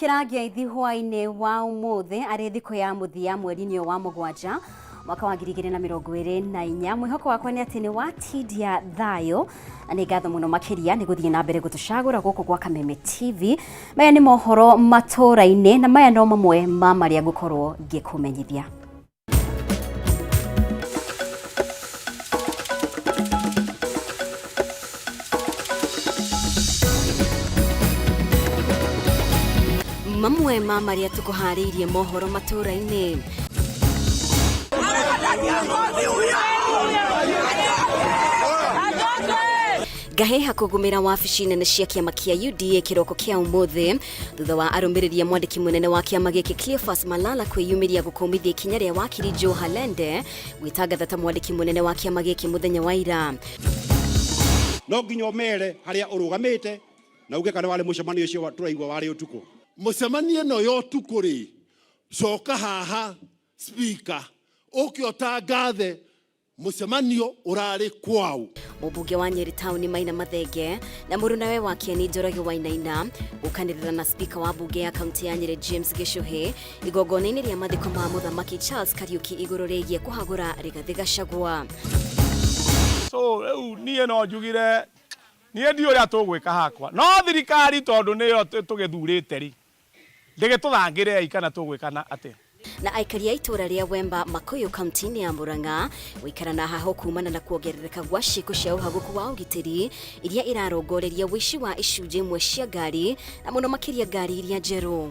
Ngũkwamũkĩra ngeithi hwaĩ-inĩ wa ũmũthĩ arĩ thikũ ya mũthia mweri-inĩ ũyũ wa mũgwanja mwaka wa 2024. Mwĩhoko wakwa nĩ atĩ nĩ watindia thayũ na nĩ ngatho mũno makĩria nĩ gũthiĩ na mbere gũtũcagũra gũkũ gwa Kameme TV. Maya nĩ mohoro matũra-inĩ na maya no mamwe ma marĩa ngũkorwo ngĩkũmenyithia. Mamwe ma marĩa tũkũharĩirie mohoro matũra-inĩ. Ngahĩha kũgũmĩra wabici nene cia kĩama kĩa UDA kĩroko kĩa ũmũthĩ thutha wa arũmĩrĩri a mwandĩki mũnene wa kĩama gĩkĩ Cleophas Malala kwĩyumĩria gũkũmithia ikinya rĩa wakiri Joe Halende gwĩtangatha ta mwandĩki mũnene wa kĩama gĩkĩ mũthenya wa ira. No nginya ũmere harĩa ũrũgamĩte na uge kana warĩ mũcemanio ũcio tũraigua warĩ ũtukũ. Mũcemanio ĩno ya ũtukũ rĩ, coka haha speaker ũke ũtangathe Mũcemanio ũrarĩ kwaũ? Mũmbunge wa Nyeri Town Maina Mathenge na mũrunawe wa Kieni Njoroge Wainaina gũkanĩrĩra na spika wa mbunge ya kaunti ya Nyeri James Gĩchũhĩ igongona-inĩ rĩa mathiko ma mũthamaki Charles Kariuki igũrũ rĩgiĩ kũhagũra Rigathĩ Gachagua. So rĩu niĩ no njugire niĩ ndiũĩ ũrĩa tũgwĩka hakwa, no thirikari tondũ nĩyo tũgĩthurĩte rĩ, Ndĩgĩtũthangĩrei kana tũgwĩkana atĩa? Na aikari a itũũra rĩa Wemba Makuyu kaunti-inĩ ya Murang'a gũikara na hahũ kumana na kuongerereka gwa ciĩko cia ũhagũku wa ũgitĩri iria irarongoreria ũici wa icunjĩ imwe cia ngari na mũno makĩria ngari iria njerũ.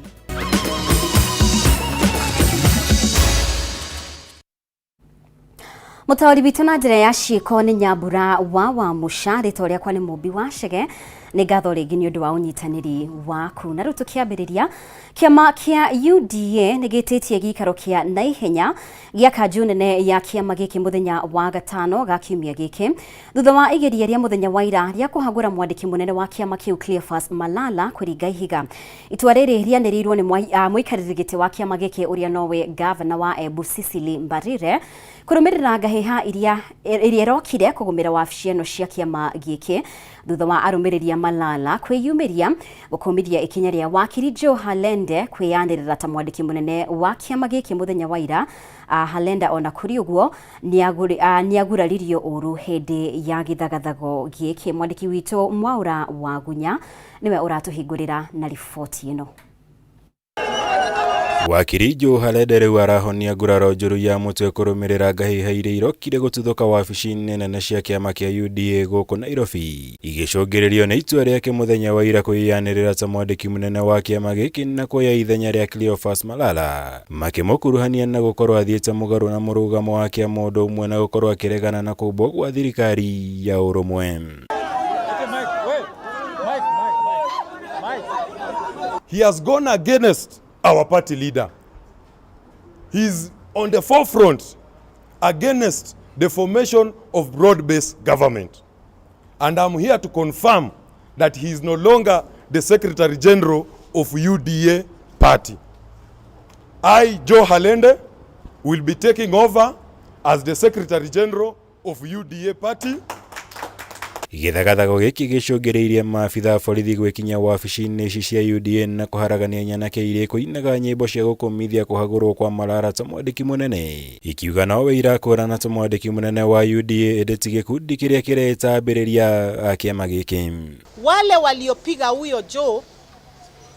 Mũtaũri witũ na njĩra ya ciĩko nĩ Nyambura wa Wamũca, rĩtwa rĩakwa nĩ Mũmbi wa Chege. Nĩ ngatho rĩngĩ nĩ ũndũ wa ũnyitanĩri waku. Na rĩu tũkĩambĩrĩria, kĩama kĩa UDA nĩ gĩtĩtie gĩikaro kĩa naihenya gĩa kanjũ nene ya kĩama gĩkĩ mũthenya wa gatano ga kiumia gĩkĩ thutha wa igeria rĩa mũthenya wa ira rĩa kũhagũra mwandĩki mũnene wa kĩama kĩu Cleophas Malala kũringa ihiga. Itua rĩrĩ rĩanĩrĩirwo nĩ mũikarĩri gĩtĩ wa kĩama gĩkĩ ũrĩa nowe ngavana wa Embu Cecily Mbarire kũrũmĩrĩra ngahĩha iria ĩrĩa ĩrokire kũgũmĩra wabici ĩno cia kĩama gĩkĩ thutha wa arũmĩrĩri a Malala kwĩyumĩria gũkũmithia ikinya rĩa wakiri Joe Halende kwĩyanĩrĩra ta mwandĩki mũnene wa kĩama gĩkĩ mũthenya wa ira. Halenda ona kũrĩ ũguo nĩaguraririo ũru hĩndĩ ya gĩthagathago gĩkĩ. Mwandĩki witũ Mwaũra Wagunya nĩwe ũratũhingũrĩra na riboti ĩno. Wakiri Joe Halende rĩu arahonia nguraro njũru ya mũtwe kũrũmĩrĩra ngahĩha iria irokire gũtuthũka wabici-inĩ nene cia kĩama kĩa UDA gũkũ Nairobi igĩcũngĩrĩrio nĩ itua rĩake mũthenya wa ira kwĩyanĩrĩra ta mwandĩki mũnene wa kĩama gĩkĩ na kuoya ithenya rĩa Cleophas Malala makĩmũkuruhania na gũkorwo athiĩte mũgarũ na mũrũgamo wa kĩama ũndũ ũmwe na gũkorwo akĩregana na kũmbwo gwa thirikari ya ũrũmwe. He has gone against our party leader. He's on the forefront against the formation of broad-based government. And I'm here to confirm that he is no longer the Secretary General of UDA party. I, Joe Halende, will be taking over as the Secretary General of UDA party. Gĩthagathago gĩkĩ gĩcũngĩrĩirie maabitha a borithi gwĩkinyia wabici-inĩ ici cia UDA na kũharagania nyanake iria ikũinaga nyĩmbo cia gũkũmithia kũhagũrwo kwa Malala ta mwandĩki mũnene, ikiuga nowe irakũrana ta mwandĩki mũnene wa UDA ĩndĩ ti gĩkundi kĩrĩa kĩreĩta ambĩrĩria a kĩama gĩkĩ. Wale waliopiga huyo Joe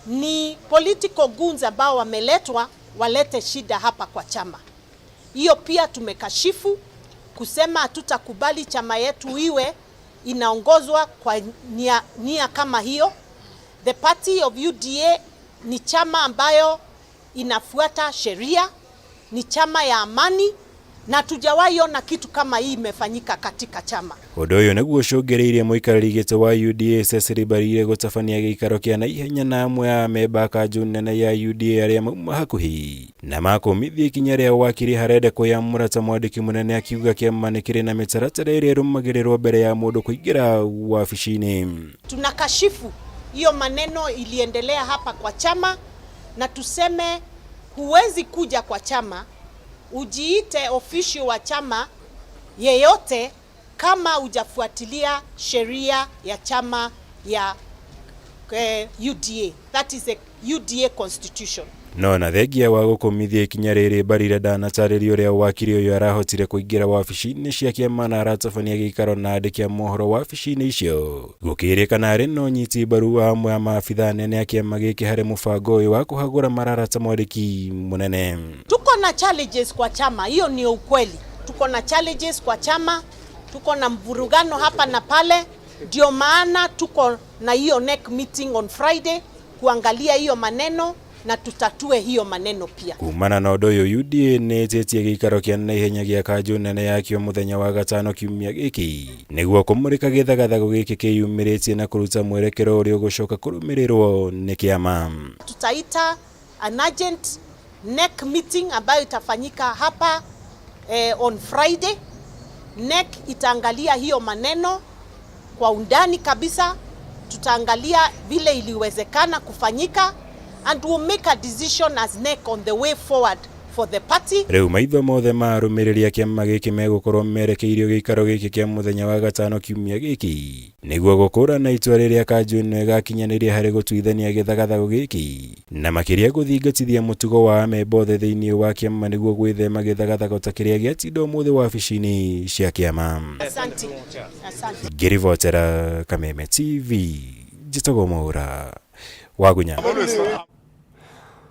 ni political goons ambao wameletwa walete shida hapa kwa chama. Hiyo pia tumekashifu kusema hatutakubali chama yetu iwe inaongozwa kwa nia kama hiyo. The party of UDA ni chama ambayo inafuata sheria, ni chama ya amani na tujawahi ona kitu kama hii imefanyika katika chama. Ũndũ ũyũ nĩguo ũcũngĩrĩirie mũikarĩri gĩtĩ wa UDA Cecily Mbarire gũtabania gĩikaro kĩa naihenya na amwe a amemba a kanjũ nene ya UDA arĩa mauma hakuhĩ na makũmithia ikinya rĩa wakiri Harende kwĩyamũra ta mwandĩki mũnene akiuga kĩama nĩ kĩrĩ na mĩtaratara ĩrĩa ĩrũmagĩrĩrwo mbere ya mũndũ kũingĩra wabici-inĩ. Tunakashifu hiyo maneno iliendelea hapa kwa chama na tuseme huwezi kuja kwa chama ujiite official wa chama yeyote kama hujafuatilia sheria ya chama ya UDA. That is a UDA constitution. No na thengia wa gũkũmithia ikinya rĩrĩ, Mbarire ndanatarĩria ũrĩa wakiri ũyũ arahotire kũingĩra wabici-inĩ cia kĩama na aratabania gĩikaro na andĩki a mohoro wabici-inĩ icio. Gũkĩrĩkana arĩ na ũnyiti mbaru wa amwe a maabithaa anene a kĩama gĩkĩ harĩ mũbango ũyũ wa kũhagũra mararata mwandĩki mũnene. Tuko na challenges kwa chama, hiyo ni ukweli. Tuko na challenges kwa chama, tuko na mvurugano hapa na pale, ndio maana tuko na hiyo NEC meeting on Friday kuangalia hiyo maneno na tutatue hiyo maneno pia. Kumana na ũndũ ũyũ, UDA nĩ ĩtĩtie gĩikaro kĩa naihenya gĩa kanjũ nene yakĩo mũthenya wa gatano kiumia gĩkĩ nĩguo kũmũrĩka gĩthagathago gĩkĩ kĩyumĩrĩtie na kũruta mwerekero ũrĩa ũgũcoka kũrũmĩrĩrwo nĩ kĩama. Tutaita an urgent NEC meeting ambayo itafanyika hapa on Friday. NEC itaangalia hiyo maneno kwa undani kabisa, tutaangalia vile iliwezekana kufanyika and we'll make a decision as NEC on the way forward for the party. Rĩu maitho mothe ma arũmĩrĩri a kĩama gĩkĩ megũkorwo merekeirio gĩikaro gĩkĩ kĩa mũthenya wa gatano kiumia gĩkĩ nĩguo gũkũrana itua rĩrĩa kanjũ ĩno ĩgakinyanĩria harĩ gũtuithania gĩthagathago gĩkĩ na makĩria gũthingatithia mũtugo wa amemba othe thĩinĩ wa kĩama nĩguo gwĩthema gĩthagathago ta kĩrĩa gĩatinda ũmũthĩ wabici-inĩ cia kĩama. Asante. Asante. Ngĩribotera Kameme TV, njĩtagwo Mwaũra Wagunya.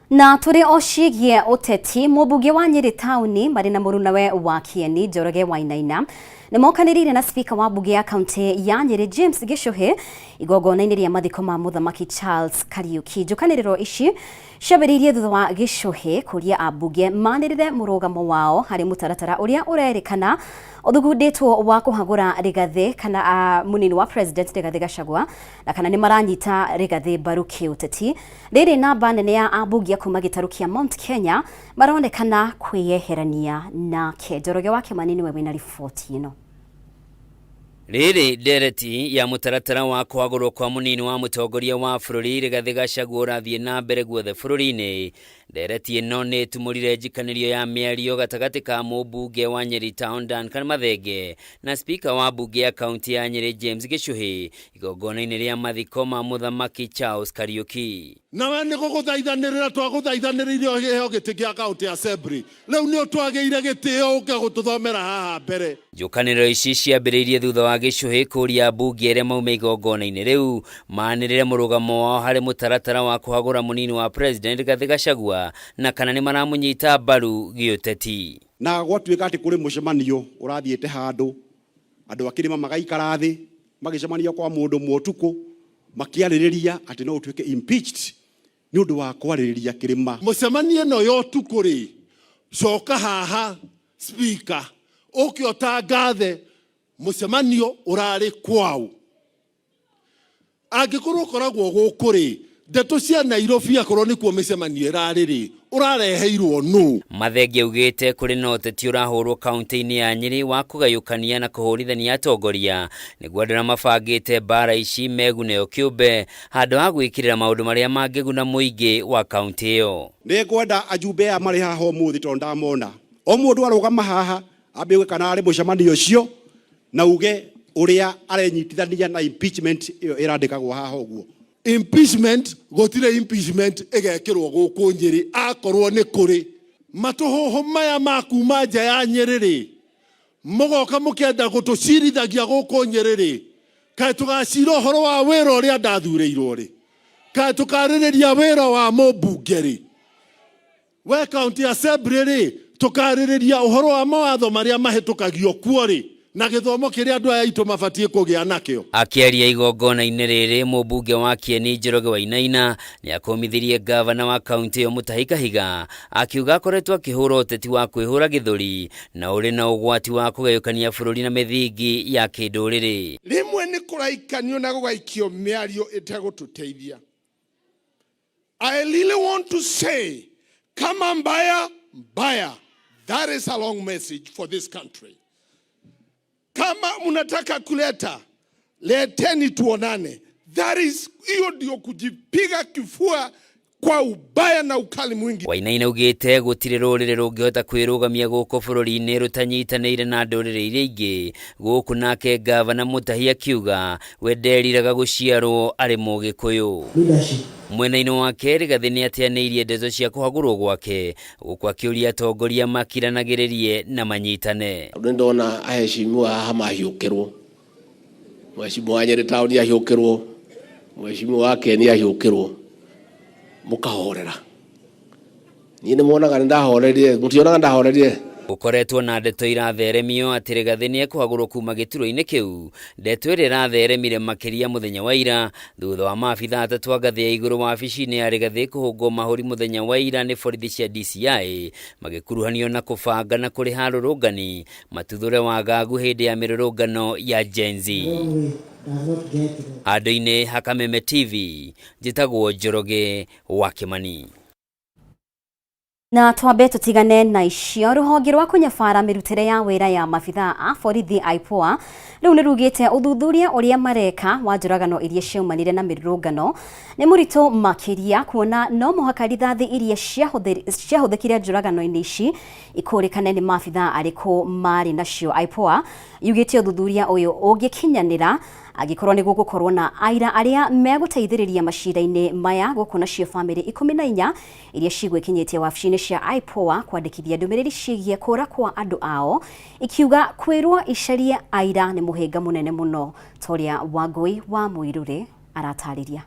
Na tũrĩ o ciĩgiĩ ũteti, mũmbunge wa Nyĩrĩ taũni marĩ na mũrunawe wa Kĩeni Njoroge Wainaina nĩ mokanĩrĩire na spika wa mbunge ya kaunti ya Nyĩrĩ James Gĩchũhĩ igongona-inĩ rĩa mathiko ma mũthamaki Charles Kariuki. Njũkanĩrĩro ici ciambĩrĩirie thutha wa Gĩchũhĩ kũria ambunge manĩrĩre mũrũgamo wao harĩ mũtaratara ũrĩa ũrerĩkana ũthugundĩtwo wa kũhagũra Rigathĩ kana mũnini wa president Rigathĩ Gachagua na kana nĩ maranyita Rigathĩ mbaru kĩũteti. Rĩrĩ namba nene ya ambunge kuma gĩtarũ kĩa Mount Kenya maronekana kwĩyeherania nake. Njoroge wa Kĩmani nĩwe wĩna riboti ĩno. Rĩrĩ ndereti ya mũtaratara wa kũhagũrwo kwa mũnini wa mũtongoria wa bũrũri Rigathĩ Gachagua ũrathiĩ na mbere guothe bũrũri-inĩ. Ndereti ĩno nĩ ĩtumũrire njikanĩrio ya mĩario gatagatĩ ka mũmbunge wa Nyeri Town Duncan Mathenge na spika wa mbunge ya kaunti ya Nyeri James Gĩchũhĩ igongona-inĩ rĩa mathiko ma mũthamaki Charles Kariuki. Nawe nĩ gũgũthaithanĩrĩra twagũthaithanĩrĩire ũheo gĩtĩ kĩa county assembly, rĩu nĩ ũtwagĩire gĩtĩo ũke gũtũthomera haha mbere. Njũkanĩrĩro ici ciambĩrĩirie thutha wa Gĩchũhĩ kũria ambunge arĩa mauma igongona-inĩ rĩu manĩrĩre mũrũgamo wao harĩ mũtaratara wa kũhagũra mũnini wa president Rigathĩ Gachagua na kana nĩ maramũnyita mbaru gĩũteti. Na gwatuĩka atĩ kũrĩ mũcemanio ũrathiĩte handũ, andũ a kĩrĩma magaikara thĩ magĩcemania kwa mũndũ ũmwe ũtukũ makĩarĩrĩria atĩ no ũtuĩke impeached nĩ ũndũ wa kwarĩrĩria kĩrĩma. Mũcemanio ĩno ya ũtukũ rĩ, coka haha speaker ũke ũtangathe mũcemanio ũrarĩ kwao. Angĩkorwo ũkoragwo gũkũ rĩ, ndeto cia Nairobi akorwo nĩkuo mĩcemanio ĩrarĩ rĩ, ũrareheirwo nũ? Mathenge augĩte kũrĩ na ũteti ũrahũrwo kaunti-inĩ ya Nyĩrĩ wa kũgayũkania na kũhũrithania atongoria nĩguo andũ arĩa mabangĩte mbara ici megune o kĩũmbe handũ ha gwĩkĩrĩra maũndũ marĩa mangĩguna mũingĩ wa kaunti ĩyo. Nĩ ngwenda ajumbe aya marĩ haha ũmũthĩ tondũ ndamona o mũndũ arũgama haha ambe uge kana arĩ mũcemanio ũcio na uge ũrĩa arenyitithania na impeachment ĩyo ĩrandĩkagwo haha ũguo. Impeachment gũtirĩ impeachment ĩgekĩrwo gũkũ Nyĩrĩ akorwo nĩ kũrĩ matũhũhũ maya ma kuma nja ya Nyĩrĩ rĩ, mũgoka mũkĩenda gũtũcirithagia gũkũ Nyĩrĩ rĩ, kaĩ tũgacira ũhoro wa wĩra ũrĩa ndathurĩirwo rĩ, kaĩ tũkarĩrĩria wĩra wa mũmbunge rĩ, we county assembly rĩ, tũkarĩrĩria ũhoro wa mawatho marĩa mahĩtũkagio kuo rĩ, na gĩthomo kĩrĩa andũ aya aitũ mabatiĩ kũgĩa nakĩo. Akĩaria igongona-inĩ rĩrĩ, mũmbunge wa Kĩeni Njoroge Wainaina nĩ akũmithirie ngavana wa kaunti ĩyo Mutahi Kahiga akiuga akoretwo akĩhũra ũteti wa kwĩhũra gĩthũri na ũrĩ na ũgwati wa kũgayũkania bũrũri na mĩthingi ya kĩndũrĩrĩ. Rĩmwe nĩ kũraikanio na gũgaikio mĩario ĩtegũtũteithia. I really want to say, kama mbaya mbaya, that is a long message for this country. Kama mnataka kuleta, leteni tuonane. That is, hiyo ndio kujipiga kifua Kwa ubaya na ukali mwingi. Wainaina augĩte gũtirĩ rũrĩrĩ rũngĩhota kwĩrũgamia gũkũ bũrũri-inĩ rũtanyitanĩire na ndũrĩrĩ iria ingĩ gũkũ, nake ngavana Mutahi akiuga we nderiraga gũciarwo arĩ Mũgĩkũyũ. Mwena-inĩ wake Rigathĩ nĩ ateanĩirie ndeto cia kũhagũrwo gwake gũkũ akĩũria atongoria makiranagĩrĩrie na manyitane. Nĩ ndona aheshimiwa haha mahiũkĩrwo, mheshimiwa wa Nyeri Town ahiũkĩrwo, mheshimiwa wa Keni ahiũkĩrwo, mũkahorera. Niĩ nĩ muonaga nĩ ndahorerire, mũtionaga ndahorerire. Gũkoretwo na ndeto iratheremio atĩ Rigathĩ nĩ ekũhagũrwo kuma gĩturwa-inĩ kĩu. Ndeto ĩrĩa ĩratheremire makĩria mũthenya wa ira thutha wa maabitha atatũ a ngathĩ ya igũrũ wabici-inĩ ya Rigathĩ kũhũngwo mahũri mũthenya wa ira nĩ borithi cia DCI magĩkuruhanio na kũbanga na kũrĩha arũrũngani matuthũre wagagu hĩndĩ ya mĩrũrũngano ya Gen Z. Handũ-inĩ ha Kameme TV, njĩtagwo Njoroge wa Kĩmani. Na twambe tutigane na icio. Ruhonge rwa kũnyabara mĩrutĩre ya wĩra ya mabithaa a borithi IPOA rĩu nĩ rugĩte ũthuthuria ũrĩa mareka wa njũragano iria ciaumanire na mĩrũrũngano nĩ mũritũ makĩria, kuona no mũhaka rithathi iria ciahũthĩkire njũragano-inĩ ici ikũrĩkane nĩ maabithaa arĩkũ marĩ nacio. IPOA yugĩte ũthuthuria ũyũ ũngĩkinyanĩra angĩkorwo nĩ gũgũkorwo na aira arĩa megũteithĩrĩria macira-inĩ maya. Gũkũ nacio bamĩrĩ 14 iria cigwĩkinyĩtie wabici-inĩ cia IPOA kwandĩkithia ndũmĩrĩri ciĩgiĩ kũra kwa andũ ao ikiuga kwĩrwo icarie aira nĩ mũhĩnga mũnene mũno, ta ũrĩa Wangũi wa Mũirũrĩ aratarĩria.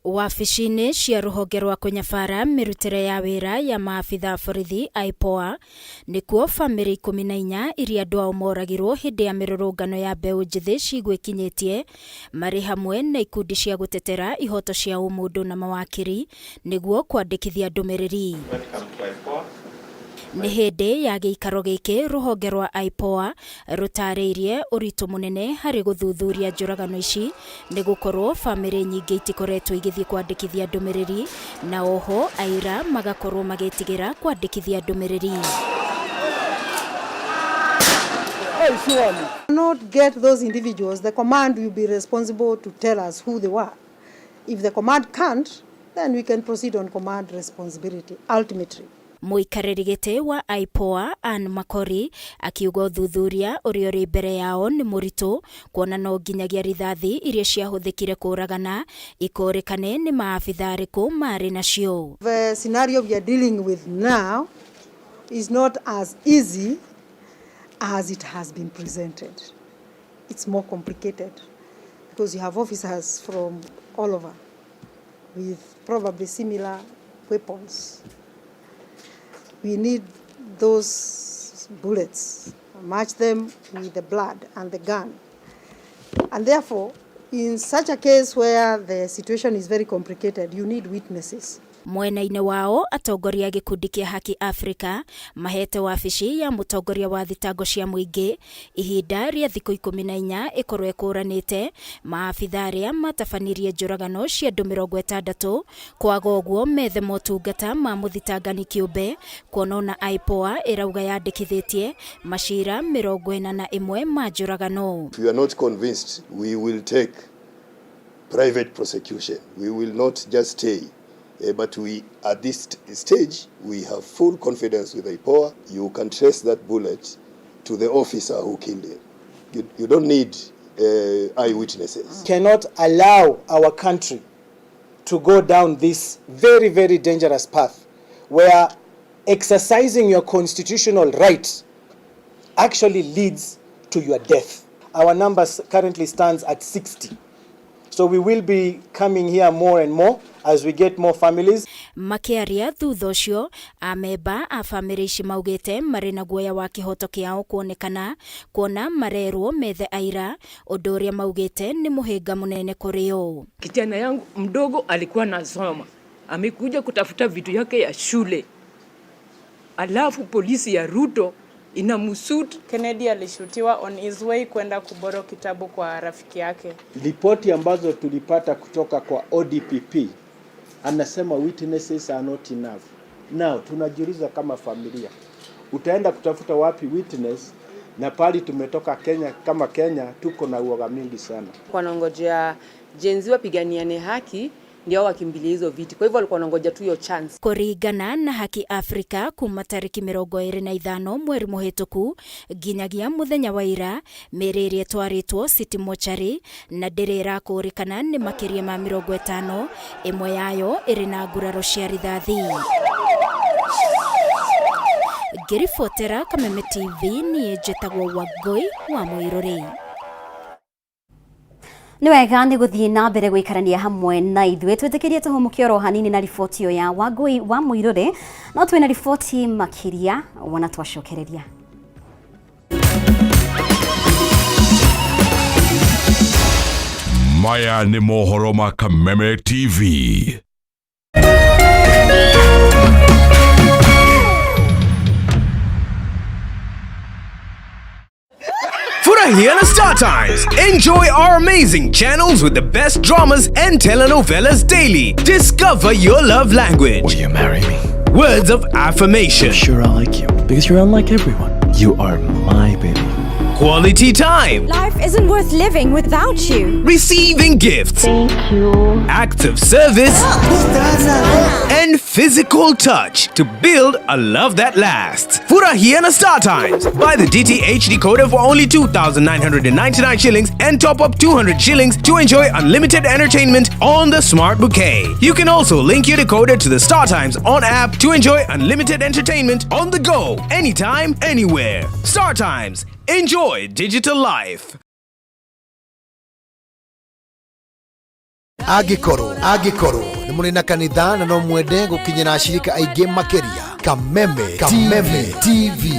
Wabici-inĩ cia rũhonge rwa kũnyabara mĩrutĩre ya wĩra ya maabitha borithi IPOA nĩkuo bamĩrĩ 14 iria andũ ao moragirwo hĩndĩ ya mĩrũrũngano ya mbeũ njĩthĩ cigwĩkinyĩtie marĩ hamwe na ikundi cia gũtetera ihoto cia ũmũndũ na mawakiri nĩguo kwandĩkithia ndũmĩrĩri. Nĩ hĩndĩ ya gĩikaro gĩkĩ rũhonge rwa IPOA rũtarĩirie ũritũ mũnene harĩ gũthuthuria njũragano ici, nĩ gũkorwo bamĩrĩ nyingĩ itikoretwo igĩthiĩ kwandĩkithia ndũmĩrĩri na oho aira magakorwo magĩtigĩra kwandĩkithia ndũmĩrĩri. Not get those individuals, the command will be responsible to tell us who they were. If the command can't, then we can proceed on command responsibility ultimately. Mũikarĩri gĩtĩ wa IPOA Ann Makori akiuga ũthuthuria ũrĩa ũrĩ mbere yao nĩ mũritũ, kuona no nginyagia rithathi iria ciahũthĩkire kũragana ikũrĩkane nĩ maabitha arĩkũ marĩ nacio. The scenario we are dealing with now is not as easy as it has been presented. It's more complicated because you have officers from all over with probably similar weapons. We need those bullets, match them with the blood and the gun. And therefore, in such a case where the situation is very complicated, you need witnesses. Mwena-inĩ wao atongoria a gĩkundi kĩa Haki Africa mahete wabici ya mũtongoria wa thitango cia mũingĩ ihinda rĩa thikũ 14 ĩkorwo ĩkũranĩte maabitha arĩa matabanirie njũragano cia andũ 60, kwaga ũguo methe motungata ma mũthitangani kĩũmbe, kuona ona IPOA ĩrauga yandĩkithĩtie macira 41 ma njũragano. If you are not convinced, we will take private prosecution. We will not just stay. But we, at this stage, we have full confidence with IPOA. You can trace that bullet to the officer who killed him. You don't need eyewitnesses. Cannot allow our country to go down this very, very dangerous path where exercising your constitutional right actually leads to your death. Our number currently stands at 60. So we will be coming here more and more as we get more families. Makĩaria thutha ũcio, amemba a bamĩrĩ ici maugĩte marĩ na guoya wa kĩhoto kĩao kuonekana, kuona marerwo methe aira, ũndũ ũrĩa maugĩte nĩ mũhĩnga mũnene kũrĩ o. Kijana yangu mdogo alikuwa anasoma, amekuja kutafuta vitu yake ya shule, alafu polisi ya Ruto inamshoot. Kennedy alishutiwa on his way kwenda kuborrow kitabu kwa rafiki yake. Ripoti ambazo tulipata kutoka kwa ODPP anasema witnesses are not enough. Now tunajiuliza kama familia, utaenda kutafuta wapi witness? Na pali tumetoka Kenya, kama Kenya tuko na uoga mingi sana. Wanangojea Gen Z wapiganiane haki Ndio wakimbilia hizo viti. Kwa hivyo walikuwa wanangoja tu hiyo chance. Kũringana na Haki Afrika kuma tarĩki 25 mweri mũhĩtũku nginyagia mũthenya wa ira, mĩĩrĩ ĩrĩa ĩtwarĩtwo City Mortuary na ndĩrĩ ĩrakũrĩkana nĩ makĩria ma 50, ĩmwe yayo ĩrĩ na nguraro cia rithathi. Ngĩribotera Kameme TV niĩ njĩtagwo Wangũi wa Mũirũrĩ. Nĩ wega nĩ gũthiĩ na mbere gũikarania hamwe na ithuĩ. Twĩtĩkĩrie tũhũmũke oro hanini na riboti ĩyo ya Wangũi wa Mũirũrĩ, no twĩna riboti makĩria wona twacokereria. Maya nĩ mohoro ma Kameme TV. Furahia na Star Times. Enjoy our amazing channels with the best dramas and telenovelas daily. Discover your love language. Will you marry me? Words of affirmation. I'm sure I like you because you're unlike everyone. You are my baby. Quality time. Life isn't worth living without you. Receiving gifts. Thank you. Acts of service. And physical touch to build a love that lasts. Furahia na Star Times. Buy the DTH decoder for only 2,999 shillings and top up 200 shillings to enjoy unlimited entertainment on the Smart Bouquet. You can also link your decoder to the Star Times on app to enjoy unlimited entertainment on the go, anytime, anywhere. Star Times. Enjoy digital life. Angĩkorwo nĩ mũrĩ na kanitha na no mwende gũkinyĩra ashirika aingĩ makĩria, Kameme TV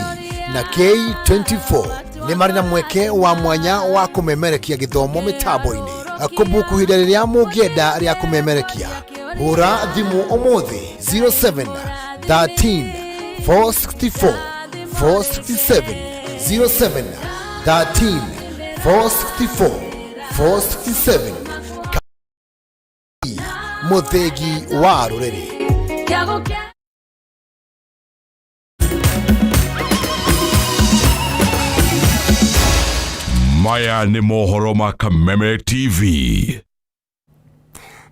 na K24 nĩ marĩ na mweke wa mwanya wa kũmemerekia gĩthomo mĩtambo-inĩ. Kũbuku ihinda rĩrĩa mũngĩenda rĩa kũmemerekia, hũra thimũ ũmũthĩ 07 13 464 467, 07 13 464 467. Mũthĩgi wa rũrĩrĩ. Maya nĩ mohoro ma Kameme TV.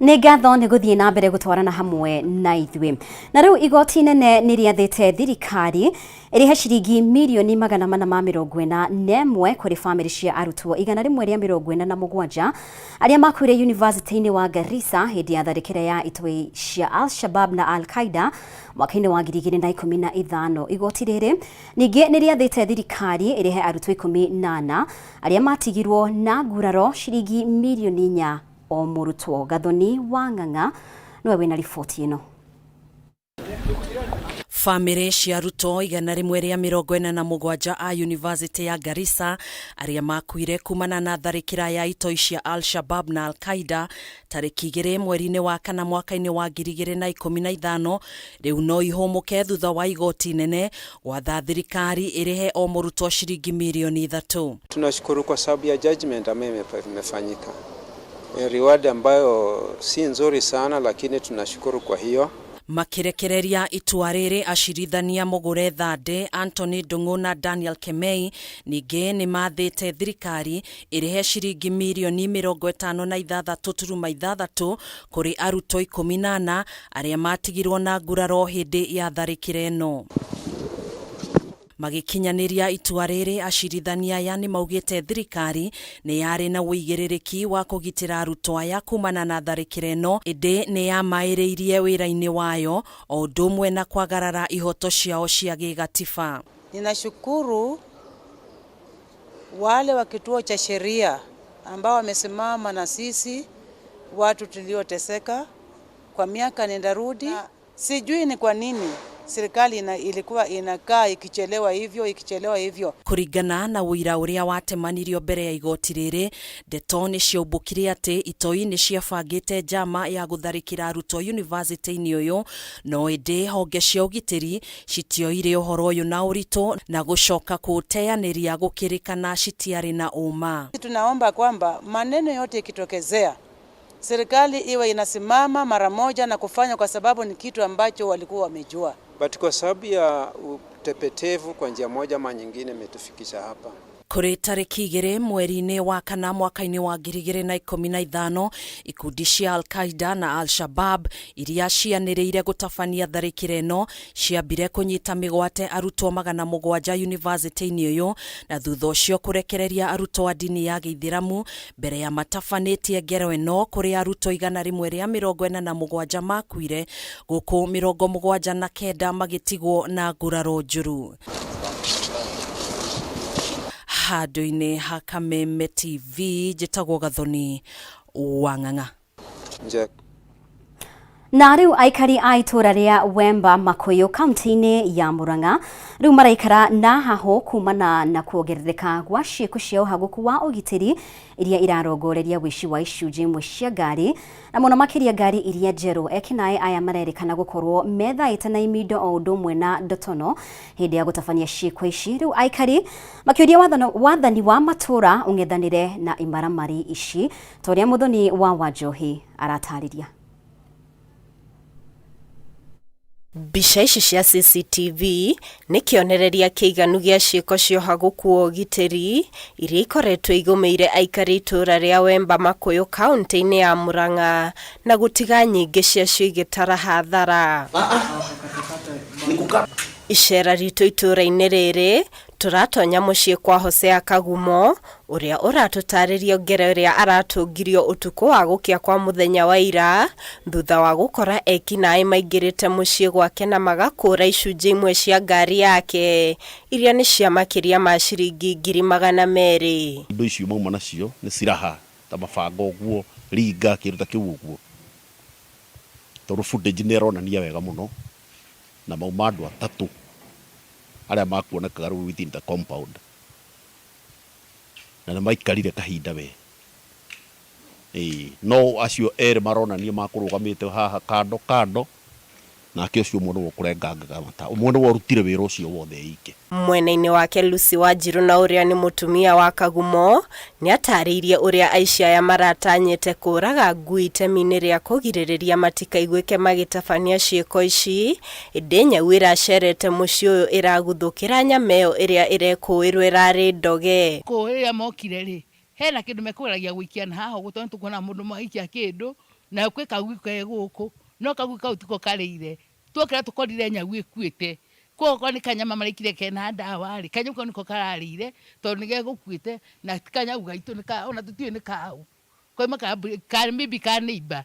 Nĩ ngatho nĩ gũthiĩ na mbere gũtwarana hamwe na ithuĩ. Na rĩu igoti inene nĩ rĩathĩte thirikari ĩrĩhe ciringi mirioni 441 kũrĩ bamĩrĩ cia arutwo 147 arĩa makuire yunivasĩtĩ-inĩ wa Garissa hĩndĩ ya tharĩkĩra ya itoi cia Al-Shabab na Al-Qaida mwaka-inĩ wa 2015. Igoti rĩrĩ ningĩ nĩ rĩathĩte thirikari ĩrĩhe arutwo 14 arĩa matigirwo na nguraro ciringi mirioni 4 o mũrutwo. Gathoni wa Ng'ang'a nĩwe wĩna riboti ĩno. Bamĩrĩ cia arutwo 147 a yunivasĩtĩ ya Garissa arĩa makuire kumana na tharĩkĩra ya itoi cia Al-Shabab na Al-Qaida tarĩki 2 mweri-inĩ wa kana mwaka-inĩ wa 2015 rĩu no ihũmũke thutha wa igoti inene gwatha thirikari ĩrĩhe o mũrutwo ciringi mirioni 3. Tunashukuru kwa sababu ya judgment ambayo imefanyika. Reward ambayo si nzuri sana, lakini tunashukuru kwa hiyo. Makirekereria itua rĩrĩ, acirithania Mugure Thande, Anthony Ndung'u na Daniel Kemei ningĩ nĩ mathĩte thirikari ĩrĩhe ciringi mirioni 56.6 kũrĩ arutwo 14 arĩa matigirwo na nguraro hĩndĩ ya tharĩkĩra ĩno. Magĩkinyanĩria itua rĩrĩ, acirithania aya nĩ maugĩte thirikari nĩ yarĩ na ũigĩrĩrĩki wa kũgitĩra arutwo aya kumana na tharĩkĩra ĩno, ĩndĩ nĩ yamaĩrĩirie wĩra-inĩ wayo o ũndũ ũmwe na kwagarara ihoto ciao cia gĩgatiba. Ninashukuru wale wa kituo cha sheria ambao wamesimama na sisi watu tulioteseka kwa miaka nenda rudi. Sijui ni kwa nini serikali ilikuwa inakaa ikichelewa hivyo ikichelewa hivyo. Kũringana na ũira ũrĩa watemanirio mbere ya igoti rĩrĩ, ndeto nĩ ciaumbũkire atĩ itoi nĩ ciabangĩte njama ya gũtharĩkĩra arutwo yunivasĩtĩ-inĩ ũyũ, no ĩndĩ honge cia ũgitĩri citioire ũhoro ũyũ na ũritũ na gũcoka kũũteanĩria gũkĩrĩkana citiarĩ na ũma. Tunaomba kwamba maneno yote ikitokezea serikali iwe inasimama mara moja na kufanya, kwa sababu ni kitu ambacho walikuwa wamejua. But kwa sababu ya utepetevu kwa njia moja ama nyingine imetufikisha hapa. Kũrĩ tarĩki 2 mweri-inĩ wa kana mwaka-inĩ wa 2015, ikundi cia Al-Qaeda na Al-Shabab iria cianĩrĩire gũtabania tharĩkĩra ĩno ciambire kũnyita mĩgwate arutwo 700 yunivasĩtĩ-inĩ ũyũ na thutha ũcio kũrekereria arutwo a ndini ya gĩithĩramu mbere ya matabanĩtie ngero ĩno kũrĩ arutwo 147 makuire gũkũ 79 magĩtigwo na nguraro njũru. Handũ-inĩ ha Kameme TV njĩtagwo Gathoni wa Ng'ang'a. Na rĩu aikari a itũra rĩa Wemba Makuyu kaunti-inĩ ya Murang'a rĩu maraikara na hahũ kumana na kuongerereka gwa ciĩko cia ũhagũku wa ũgitĩri iria irarongoreria wĩici wa icunjĩ imwe cia ngari na mũno makĩria ngari iria njerũ. Ekinaĩ aya marerĩkana gũkorwo methaĩte na imindo o ũndũ ũmwe na ndotono hĩndĩ ya gũtabania ciĩko ici. Rĩu aikari makĩũria wathani wa matũra ũng'ethanĩre na imaramari ici ta ũrĩa Mũthoni wa Wanjohi aratarĩria. Mbica ici cia CCTV nĩ kĩonereria kĩiganu gĩa ciĩko cia ũhagũku wa ũgitĩri iria ikoretwo igũmĩire aikari itũũra rĩa Wemba Makuyu kaunti-inĩ ya Murang'a na gũtiga nyingĩ ciacio igĩtara hathara. Icera ritũ itũũra-inĩ rĩrĩ tũratonya mũciĩ kwa Hosea Kagumo ũrĩa ũratũtarĩria ngero ĩrĩa aratũngirio ũtukũ wa gũkĩa kwa mũthenya wa ira thutha wa gũkora ekinaĩ maingĩrĩte mũciĩ gwake na magakũra icunjĩ imwe cia ngari yake iria nĩ cia makĩria ma ciringi 200,000. Indo icio mauma nacio nĩ ciraha ta mabanga ũguo, ringa kĩndũ ta kĩu ũguo, tondũ footage nĩ ĩronania wega mũno na mauma andũ atatũ arĩa makuonekaga rĩu within the compound na nĩ maikarire kahinda we. Ĩĩ, no acio erĩ maronania makũrũgamĩte haha kando kando, nake ũcio ũmwe nĩwe ũkũrengangaga mata, ũmwe nĩwe ũrutire wĩra ũcio wothe ike. Mwena-inĩ wake Lucy Wanjiru na ũrĩa nĩ mũtumia wa Kagumo nĩatarĩirie ũrĩa aici aya maratanyĩte kũraga ngui itemi-inĩ rĩa kũgirĩrĩria matikaiguĩke magĩtabania ciĩko ici ĩndĩ nyau ĩracerete mũciĩ ũyũ ĩraguthũkĩra nyama ĩyo ĩrĩa ĩrekũĩrwo ĩrarĩ ndoge. Kũ rĩrĩa mokire rĩ, hena kĩndũ mekũgeragia gũikia na haha ũguo tondũ nĩtũkuona mũndũ maikia kĩndũ na kwĩ kagui ke gũkũ no kagui kau tiko karĩire twokĩra tũkorire nyau ĩkuĩte koguo okorwo nĩ kanyama maraikire kena ndawa rĩ, kanyau kau nĩko kararĩire tondũ nĩgegũkuĩte na ti kanyau gaitũ ona tũtiũĩ nĩ kaũ kauma ka maybe ka neighbor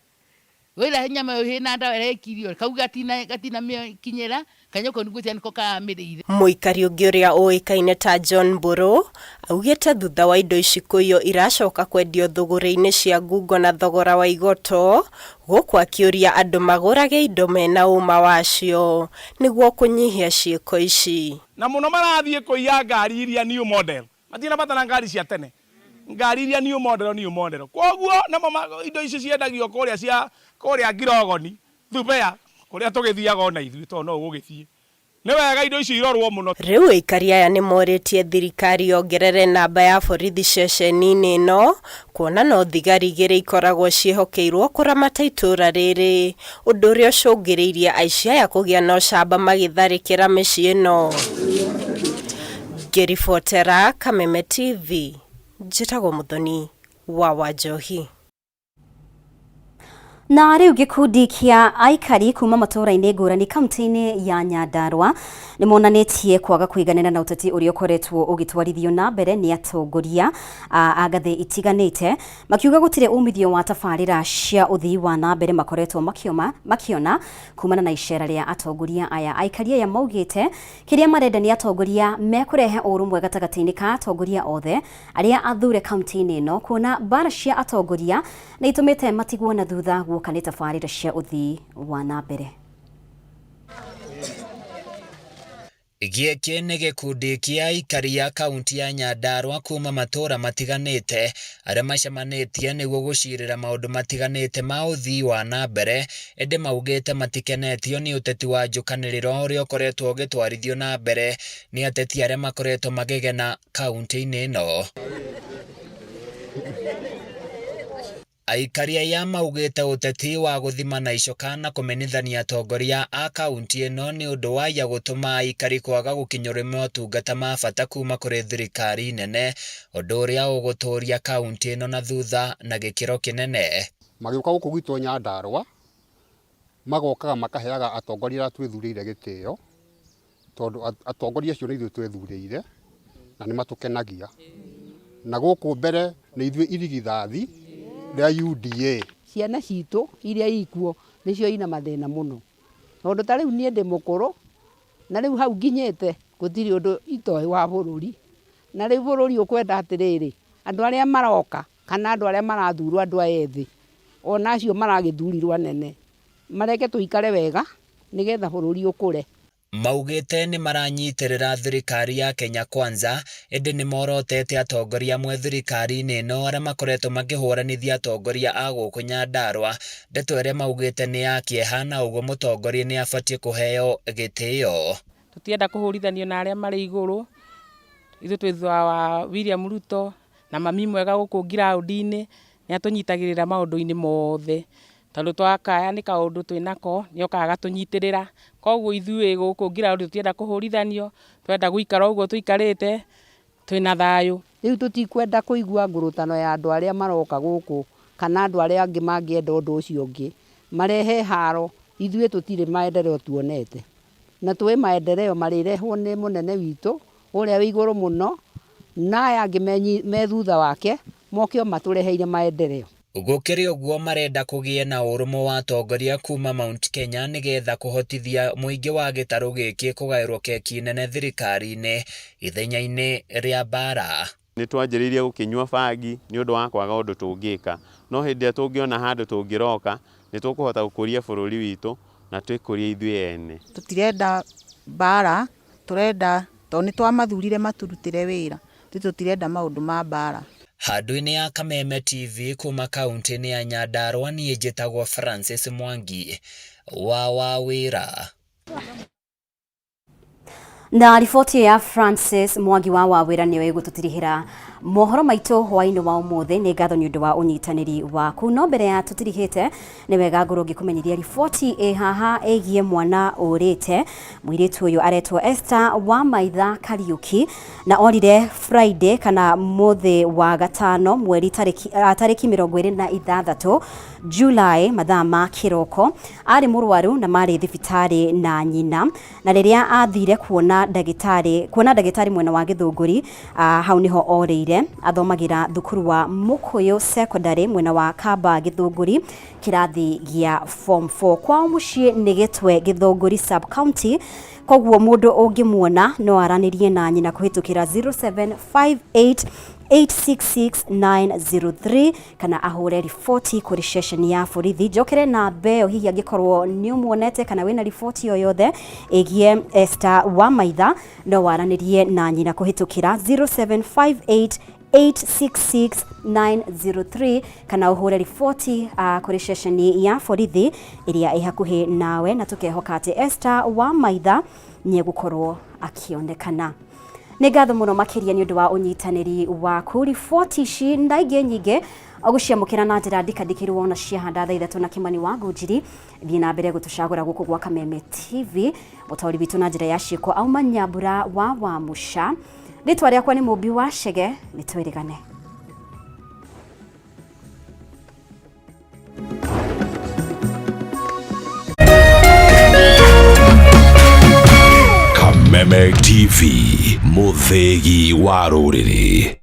wĩra nyama ĩyo ĩna ndawa ĩrĩa ĩkirio kau gatinamĩkinyĩra kanyau kau nĩgwĩciria nĩko karamĩrĩire. Mũikari ũngĩ ũrĩa ũĩkaine ta John Mbũrũ augĩte thutha wa indo ici kũiywo iracoka kwendio thũgũrĩ-inĩ cia ngungo na thogora wa igoto gũkũ akĩũria andũ magũrage indo mena ũma wacio nĩguo kũnyihia ciĩko ici. Na mũno marathiĩ kũiya ngari iria new model, matirĩ bata na ngari cia tene, ngari iria new model new model. Koguo namo indo ici ciendagio kũrĩa cia kũrĩa Ngirogoni, Thubea, kũrĩa tũgĩthiaga ona ithuĩ tondũ no ũgũgĩthiĩ. Nĩ wega indo icio irorwo mũno. Rĩu aikari aya nĩ morĩtie thirikari yongerere namba ya borithi ceceni-inĩ ĩno kuona no thigari 2 ikoragwo ciĩhokeirwo kũramata itũũra rĩrĩ, ũndũ ũrĩa ũcũngĩrĩirie aici aya kũgĩa na ũcamba magĩtharĩkĩra mĩciĩ ĩno. Ngĩribotera Kameme TV, njĩtagwo Mũthoni wa Wanjohi. Na rĩu gĩkundi kĩa aikari kuma matũũra-inĩ ngũrani kaunti-inĩ ya Nyandarua nĩ monanĩtie kwaga kũiganĩra na ũteti ũrĩa ũkoretwo ũgĩtwarithio na mbere nĩ atongoria a ngathĩ itiganĩte, makiuga gũtirĩ umithio wa tabarĩra cia ũthii wa na mbere makoretwo makĩona kumana na icera rĩa atongoria aya. Aikari aya maugĩte kĩrĩa marenda nĩ atongoria mekũrehe ũrũmwe gatagatĩ-inĩ ka atongoria othe arĩa athure kaunti-inĩ ĩno, kuona mbara cia atongoria nĩ itũmĩte matigwo na thutha guoka nĩ tabarĩra cia ũthii wa na mbere. Gĩkĩ nĩ gĩkundi kĩa aikari a kaunti ya Nyandarua kuma matũũra matiganĩte arĩa macemanĩtie nĩguo gũcirĩra maũndũ matiganĩte ma ũthii wa na mbere, ĩndĩ maugĩte matikenetio nĩ ũteti wa njũkanĩrĩro ũrĩa ũkoretwo ũgĩtwarithio na mbere nĩ ateti arĩa makoretwo makĩgena kaunti-inĩ ĩno. Aikari aya maugĩte ũteti wa gũthima na icoka na kũmenithania atongoria a kauntĩ ĩno nĩ ũndũ wa ya gũtũma aikari kwaga gũkinyĩrwo nĩ motungata ma bata kuma kũrĩ thirikari nene, ũndũ ũrĩa ũgũtũria kauntĩ ĩno na thutha na gĩkĩro kĩnene. Magĩũka gũkũ gwitũ Nyandarũa, magokaga makaheaga atongoria arĩa twĩthurĩire gĩtĩo, tondũ atongoria acio nĩ ithuĩ twethurĩire na nĩ matũkenagia. Na gũkũ mbere nĩ ithuĩ irigithathi rĩa UDA. Ciana citũ iria ikuo nĩcio ina mathĩna mũno, tondũ ta rĩu niĩ ndĩ mũkũrũ na rĩu hau nginyĩte gũtirĩ ũndũ itoĩ wa bũrũri. Na rĩu bũrũri ũkwenda atĩrĩrĩ, andũ arĩa maroka kana andũ arĩa marathurwo andũ aya ethĩ, ona acio maragĩthurirwo anene, mareke tũikare wega nĩgetha bũrũri ũkũre. Maugĩte nĩmaranyitĩrĩra thirikari ya Kenya Kwanza ĩndĩ nĩmorotete atongoria amwe thirikari-inĩ ĩno arĩa makoretwo makĩhũranithia atongoria a gũkũ Nyandarua, ndeto ĩrĩa maugĩte nĩ ya kĩeha na ũguo mũtongoria nĩabatiĩ kũheo gĩtĩo. Tũtirenda kũhũrithanio na arĩa marĩ igũrũ, ithuĩ twĩ thutha wa William Ruto na mami mwega gũkũ ngiraũndi-inĩ, nĩ atũnyitagĩrĩra maũndũ-inĩ mothe, tondũ twakaya nĩ kaũndũ twĩnako, nĩ okaga agatũnyitĩrĩra, koguo ithuĩ gũkũ ngiraũndi tũtirenda kũhũrithanio, tũrenda gũikara ũguo tũikarĩte twĩna thayũ. Rĩu tũtikwenda kũigua ngurutano ya andũ arĩa maroka gũkũ kana andũ arĩa angĩ mangĩenda ũndũ ũcio ũngĩ, marehe haro, ithuĩ tũtirĩ maendeleo tuonete. Na tũĩ maendeleo marĩrehwo nĩ mũnene witũ ũrĩa wĩ igũrũ mũno, na aya angĩ me thutha wake moke o matũreheire maendeleo. Gũkĩrĩ ũguo marenda kũgĩe na ũrũmwe wa atongoria kuma Mount Kenya nĩgetha kũhotithia mũingĩ wa gĩtarũ gĩkĩ kũgaĩrwo keki nene thirikari-inĩ ithenya-inĩ rĩa mbara. Nĩ twanjĩrĩirie gũkĩnyua bangi nĩ ũndũ wa kwaga ũndũ tũngĩka. No hĩndĩ ĩrĩa tũngĩona handũ tũngĩroka, nĩ tũkũhota gũkũria bũrũri witũ na twĩkũrie ithuĩ ene. Tũtirenda mbara, tũrenda tondũ nĩ twamathurire matũrutĩre wĩra, ithuĩ tũtirenda maũndũ ma mbara. Handũ-inĩ ya Kameme TV kuma kauntĩ-inĩ ya Nyandarua niĩ njĩtagwo Francis Mwangi wa Wawĩra. Na riboti ya Francis Mwangi wa Wawĩra nĩyo ĩgũtũtirihĩra mohoro maitũ hwaĩ-inĩ wa ũmũthĩ. Nĩ ngatho nĩ ũndũ wa ũnyitanĩri waku, no mbere ya tũtirihĩte nĩ wega ngorwo ngĩkũmenyithia riboti ĩ haha ĩgiĩ mwana ũrĩte. Mũirĩtu ũyũ aretwo Esther wa Maitha Kariuki na orire Friday kana mũthĩ wa gatano mweri tarĩki 26 July mathaa ma kĩroko. Arĩ mũrwaru na marĩ thibitarĩ na nyina, na rĩrĩa athire kuona ndagĩtarĩ mwena wa Gĩthũngũri, hau nĩho orĩire. Athomagĩra thukuru wa Mũkũyũ Secondary mwena wa Kamba Gĩthũngũri, kĩrathi gĩa form 4. Kwao mũciĩ nĩ Gĩtwe Gĩthũngũri sub county, koguo mũndũ ũngĩmuona no aranĩrie na nyina kũhĩtũkĩra 0758 866903 kana ahũre riboti kũrĩ ceceni ya borithi. Njokere na mbeo hihi angĩkorwo nĩ ũmuonete kana wĩna riboti o yothe ĩgiĩ Esther wa Maitha, no waranĩrie na nyina kũhĩtũkĩra 0758 866903 kana ũhũre riboti kũrĩ ceceni ya borithi ĩrĩa ĩ hakuhĩ nawe, na tũkehoka atĩ Esther wa Maitha nĩ egũkorwo akĩonekana. Nĩ ngatho mũno makĩria nĩ ũndũ wa ũnyitanĩri waku. Riboti ici na ingĩ nyingĩ ũgũciamũkĩra na njĩra ndikandikĩrwo ona ciahanda thaa 3 na Kimani wa Ngũnjiri. Thiĩ na mbere gũtũcagũra gũkũ gwa Kameme TV. Mũtaũri witũ na njĩra ya ciĩko auma Nyambura wa Wamũca. Rĩtwa rĩakwa nĩ Mũmbi wa Chege, nĩ twĩrĩgane. Kameme TV, mũthĩgi wa rũrĩrĩ.